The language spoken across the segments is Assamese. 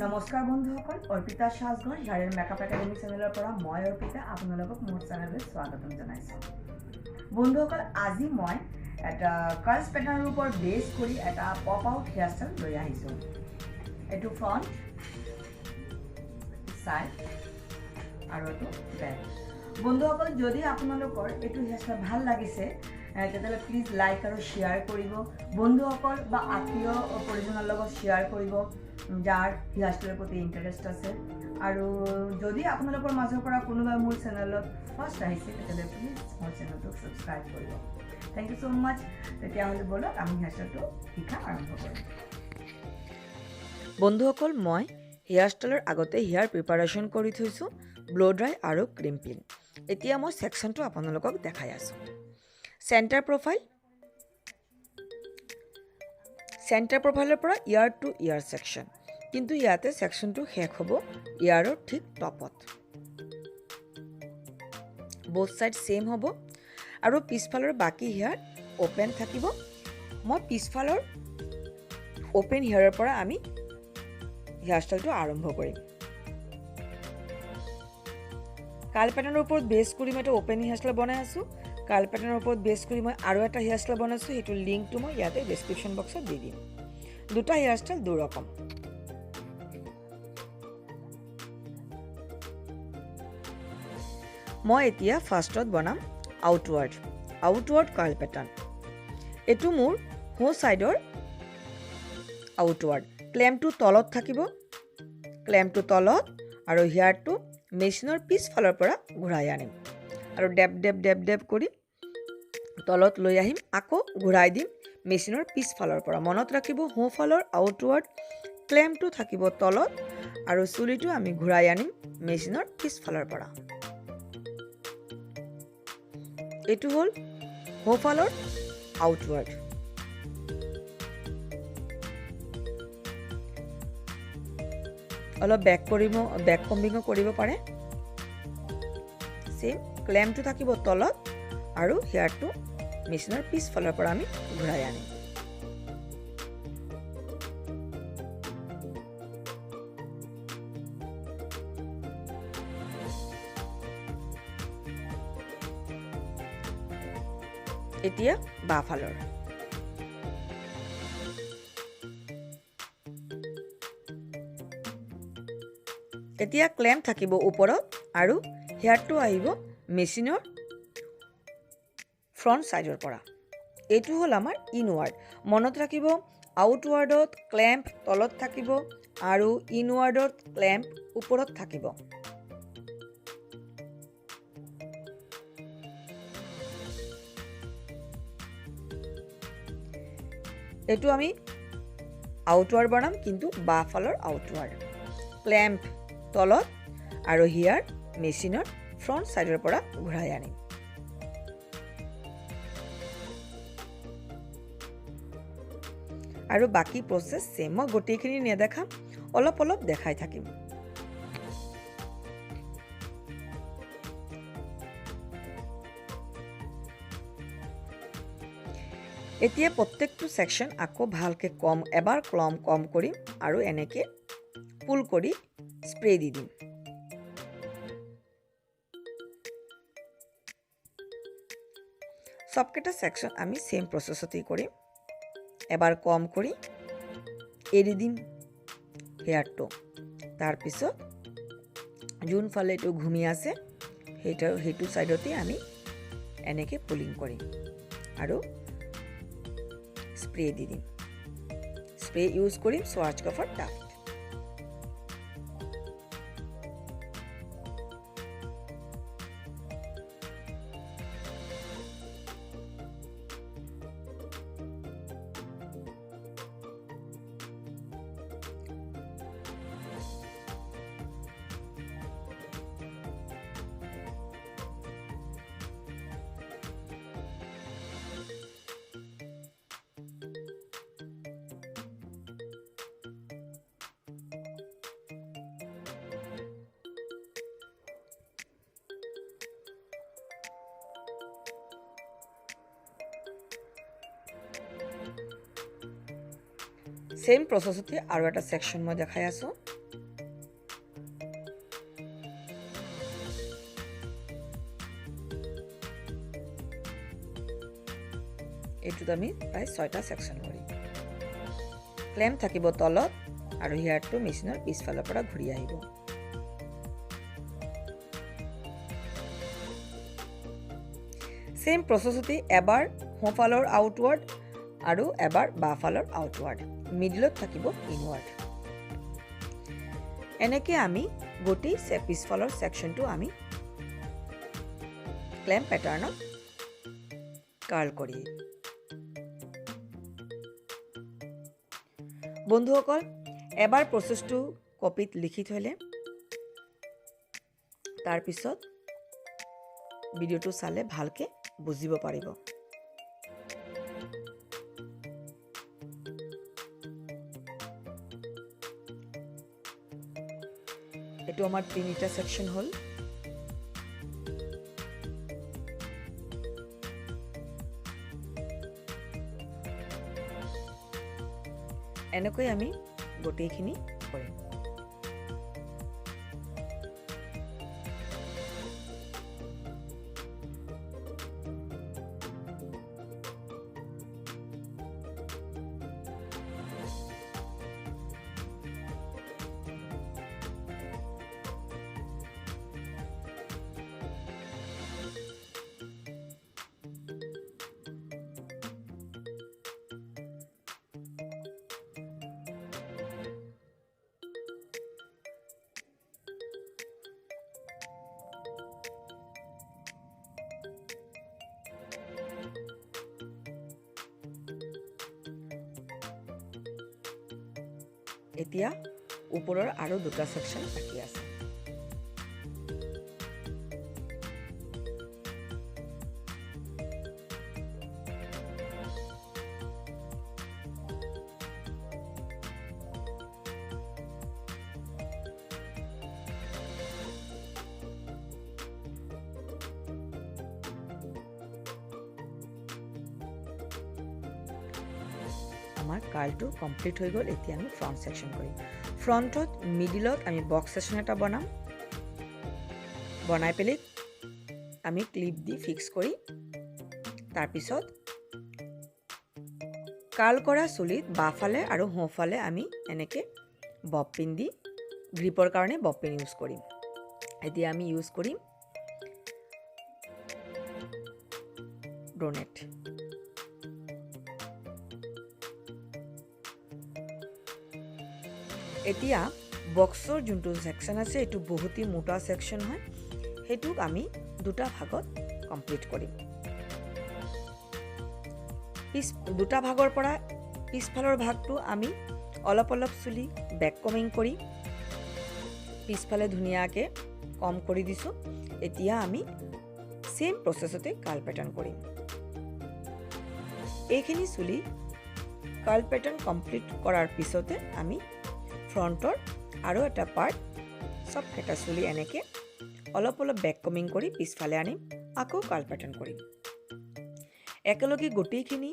নমস্কাৰ বন্ধুসকল, Arpita Sajghar hair and makeup academy চেনেলৰ পৰা মই অৰ্পিতা আপোনালোকক মোৰ চেনেললৈ স্বাগতম জনাইছোঁ। বন্ধুসকল, আজি মই এটা কাৰ্লছ পেটাৰ্ণৰ ওপৰত বেছ কৰি এটা পপ আউট হেয়াৰ ষ্টাইল লৈ আহিছোঁ। এইটো ফ্ৰণ্ট চাইড আৰু এইটো বেক। বন্ধুসকল, যদি আপোনালোকৰ এইটো হেয়াৰ ষ্টাইল ভাল লাগিছে তেতিয়াহ'লে প্লিজ লাইক আৰু শ্বেয়াৰ কৰিব, বন্ধুসকল বা আত্মীয় পৰিজনৰ লগত শ্বেয়াৰ কৰিব যাৰ হেয়াৰ ষ্টাইলৰ প্ৰতি ইণ্টাৰেষ্ট আছে। আৰু যদি আপোনালোকৰ মাজৰ পৰা কোনোবাই মোৰ চেনেলত ফাৰ্ষ্ট আহিছে তেতিয়াহ'লে প্লিজ মোৰ চেনেলটোক ছাবস্ক্ৰাইব কৰিব। Thank you so মাছ। তেতিয়াহ'লে ব'লক আমি হেয়াৰ ষ্টাইলটো শিকা আৰম্ভ কৰিম। বন্ধুসকল, মই হেয়াৰ ষ্টাইলৰ আগতে হেয়াৰ প্ৰিপাৰেশ্যন কৰি থৈছোঁ, ব্ল' ড্ৰাই আৰু ক্ৰিম্পিং। এতিয়া মই ছেকশ্যনটো আপোনালোকক দেখাই আছোঁ। চেণ্টাৰ প্ৰফাইল, চেণ্টাৰ প্ৰফাইলৰ পৰা ইয়াৰ টু ইয়াৰ ছেকশ্যন, কিন্তু ইয়াতে ছেকশ্যনটো শেষ হ'ব ইয়াৰৰ ঠিক টপত। বোথ ছাইড ছেইম হ'ব আৰু পিছফালৰ বাকী হেয়াৰ অ'পেন থাকিব। মই পিছফালৰ অ'পেন হেয়াৰৰ পৰা আমি হেয়াৰ ষ্টাইলটো আৰম্ভ কৰিম। কাৰ্ল পেটাৰ্ণৰ ওপৰত বেছ কৰি মই এটা অ'পেন হেয়াৰ ষ্টাইল বনাই আছোঁ। কাৰ্ল পেটাৰ্ণৰ ওপৰত বেছ কৰি মই আৰু এটা হেয়াৰ ষ্টাইল বনাইছোঁ, সেইটো লিংকটো মই ইয়াতে ডেছক্ৰিপশ্যন বক্সত দি দিম। দুটা হেয়াৰ ষ্টাইল দুৰকম। মই এতিয়া ফাৰ্ষ্টত বনাম আউটৱাৰ্ড কাৰ্ল পেটাৰ্ণ। এইটো মোৰ সোঁ ছাইডৰ আউটৱাৰ্ড। ক্লেম্পটো তলত থাকিব, ক্লেম্পটো তলত আৰু হেয়াৰটো মেচিনৰ পিছফালৰ পৰা ঘূৰাই আনিম আৰু ডেপ ডেপ ডেপ ডেপ কৰি তলত লৈ আহিম, আকৌ ঘূৰাই দিম মেচিনৰ পিছফালৰ পৰা। মনত ৰাখিব, সোঁফালৰ আউটৱাৰ্ড ক্লেম্পটো থাকিব তলত আৰু চুলিটো আমি ঘূৰাই আনিম মেচিনৰ পিছফালৰ পৰা। এইটো হ'ল সোঁফালৰ আউটৱাৰ্ড। অলপ বেক কৰিব, বেক কম্বিঙো কৰিব পাৰে। ছেইম ক্লেম্পটো থাকিব তলত আৰু হেয়াৰটো মেচিনৰ পিছফালৰ পৰা আমি ঘূৰাই আনিম। এতিয়া বাঁফালৰ এতিয়া ক্লেম্প থাকিব ওপৰত আৰু হেয়াৰটো আহিব মেচিনৰ ফ্ৰণ্ট ছাইডৰ পৰা। এইটো হ'ল আমাৰ ইনৱাৰ্ড। মনত ৰাখিব, আউটৱাৰ্ডত ক্লেম্প তলত থাকিব আৰু ইনৱাৰ্ডত ক্লেম্প ওপৰত থাকিব। এইটো আমি আউটৱাৰ্ড বনাম, কিন্তু বাঁফালৰ আউটৱাৰ্ড। ক্লেম্প তলত আৰু হেয়াৰ মেচিনৰ ফ্ৰণ্ট ছাইডৰ পৰা ঘূৰাই আনিম। আৰু বাকী প্ৰচেছ ছেইম। মই গোটেইখিনি নেদেখাম, অলপ অলপ দেখাই থাকিম। এতিয়া প্ৰত্যেকটো ছেকশ্যন আকৌ ভালকৈ কম, এবাৰ কম কম কৰিম আৰু এনেকৈ পুল কৰি স্প্ৰে দি দিম। চবকেইটা ছেকশ্যন আমি ছেইম প্ৰচেছতেই কৰিম। এবাৰ কম কৰি এৰি দিম হেয়াৰটো, তাৰপিছত যোনফালে এইটো ঘুমি আছে সেইটো ছাইডতে আমি এনেকৈ পুলিং কৰিম আৰু স্প্ৰে দি দিম। স্প্ৰে ইউজ কৰিম ছোৱাৰ্জকফৰ টাফ্ট। ছেইম প্ৰচেছতে আৰু এটা ছেকশ্যন মই দেখাই আছোঁ। এইটোত আমি প্ৰায় 6টা ছেকশ্যন কৰিম। ক্লেম্প থাকিব তলত আৰু হেয়াৰটো মেচিনৰ পিছফালৰ পৰা ঘূৰি আহিব। ছেম প্ৰচেছতে এবাৰ সোঁফালৰ আউটৱাৰ্ড আৰু এবাৰ বাঁফালৰ আউটৱাৰ্ড, মিডিলত থাকিব ইনৱাৰ্ড। এনেকৈ আমি গোটেই পিছফালৰ ছেকশ্যনটো আমি ক্লেম্প পেটাৰ্ণত কাৰ্ল কৰিম। বন্ধুসকল, এবাৰ প্ৰচেছটো কপিত লিখি থ'লে তাৰপিছত ভিডিঅ'টো চালে ভালকৈ বুজিব পাৰিব। এইটো আমাৰ 3টা ছেকশ্যন হ'ল। এনেকৈ আমি গোটেইখিনি কৰিম। এতিয়া ওপৰৰ আৰু দুটা ছেকশ্যন বাকী আছে। আমাৰ কাৰ্লটো কমপ্লিট হৈ গ'ল। এতিয়া আমি ফ্ৰণ্ট ছেকশ্যন কৰিম। ফ্ৰণ্টত মিডিলত আমি বক্স ছেকশ্যন এটা বনাম। বনাই পেলাই আমি ক্লিপ দি ফিক্স কৰি তাৰপিছত কাৰ্ল কৰা চুলিত বাঁফালে আৰু সোঁফালে আমি এনেকৈ বব পিন দি গ্ৰিপৰ কাৰণে বব পিন ইউজ কৰিম। এতিয়া আমি ইউজ কৰিম ডোনেট। এতিয়া বক্সৰ যোনটো ছেকশ্যন আছে এইটো বহুতেই মোটা ছেকশ্যন হয়, সেইটোক আমি দুটা ভাগত কমপ্লিট কৰিম। দুটা ভাগৰ পৰা পিছফালৰ ভাগটো আমি অলপ অলপ চুলি বেক কমিং কৰি পিছফালে ধুনীয়াকৈ কম কৰি দিছোঁ। এতিয়া আমি ছেম প্ৰচেছতে কাৰ্ল পেটাৰ্ণ কৰিম। এইখিনি চুলি কাৰ্ল পেটাৰ্ণ কমপ্লিট কৰাৰ পিছতে আমি ফ্ৰণ্টৰ আৰু এটা পাৰ্ট চবকেইটা চুলি এনেকৈ অলপ অলপ বেক কমিং কৰি পিছফালে আনিম, আকৌ কাৰ্ল পেটাৰ্ণ কৰিম। একেলগে গোটেইখিনি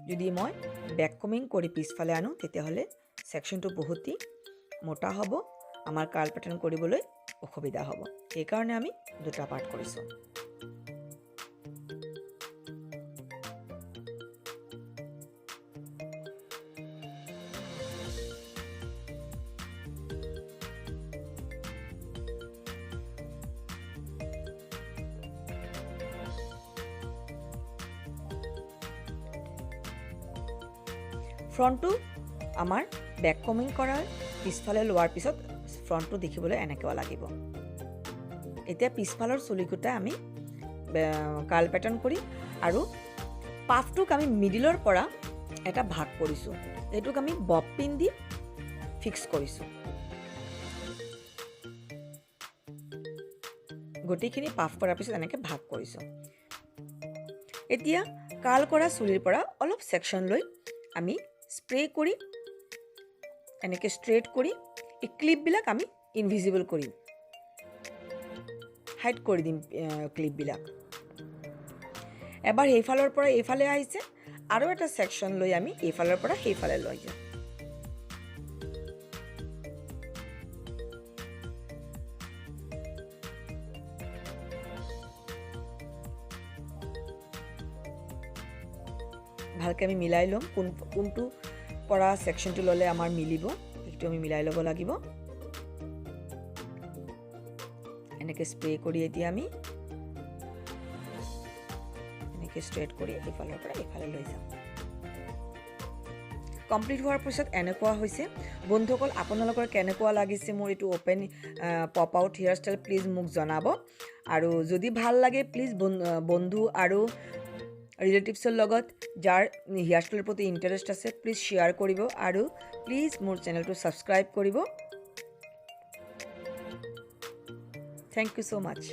যদি মই বেক কমিং কৰি পিছফালে আনো তেতিয়াহ'লে ছেকশ্যনটো বহুতেই মোটা হ'ব, আমাৰ কাৰ্ল পেটাৰ্ণ কৰিবলৈ অসুবিধা হ'ব। সেইকাৰণে আমি দুটা পাৰ্ট কৰিছোঁ। ফ্ৰণ্টটো আমাৰ বেক কমিং কৰাৰ পিছফালে লোৱাৰ পিছত ফ্ৰণ্টটো দেখিবলৈ এনেকুৱা লাগিব। এতিয়া পিছফালৰ চুলিকেইটা আমি কাৰ্ল পেটাৰ্ণ কৰিম আৰু পাফটোক আমি মিডিলৰ পৰা এটা ভাগ কৰিছোঁ, এইটোক আমি বব পিন দি ফিক্স কৰিছোঁ। গোটেইখিনি পাফ কৰাৰ পিছত এনেকৈ ভাগ কৰিছোঁ। এতিয়া কাৰ্ল কৰা চুলিৰ পৰা অলপ ছেকশ্যন লৈ আমি স্প্ৰে কৰি এনেকৈ ষ্ট্ৰেইট কৰি এই ক্লিপবিলাক আমি ইনভিজিবল কৰিম, হাইড কৰি দিম ক্লিপবিলাক। এবাৰ সেইফালৰ পৰা এইফালে আহিছে, আৰু এটা ছেকশ্যন লৈ আমি এইফালৰ পৰা সেইফালে লৈ যাম। ভালকৈ আমি মিলাই ল'ম, কোনটো পৰা ছেকশ্যনটো ল'লে আমাৰ মিলিব সেইটো আমি মিলাই ল'ব লাগিব। এনেকৈ স্প্ৰে কৰি এতিয়া আমি এনেকৈ ষ্ট্ৰেইট কৰি এইফালৰ পৰা এইফালে লৈ যাম। কমপ্লিট হোৱাৰ পিছত এনেকুৱা হৈছে। বন্ধুসকল, আপোনালোকৰ কেনেকুৱা লাগিছে মোৰ এইটো open pop out hair style please মোক জনাব। আৰু যদি ভাল লাগে প্লিজ বন্ধু আৰু ৰিলেটিভছৰ লগত যাৰ হেয়াৰ ষ্টাইলৰ প্ৰতি ইণ্টাৰেষ্ট আছে প্লিজ শ্বেয়াৰ কৰিব আৰু প্লিজ মোৰ চেনেলটো ছাবস্ক্ৰাইব কৰিব। Thank you so much.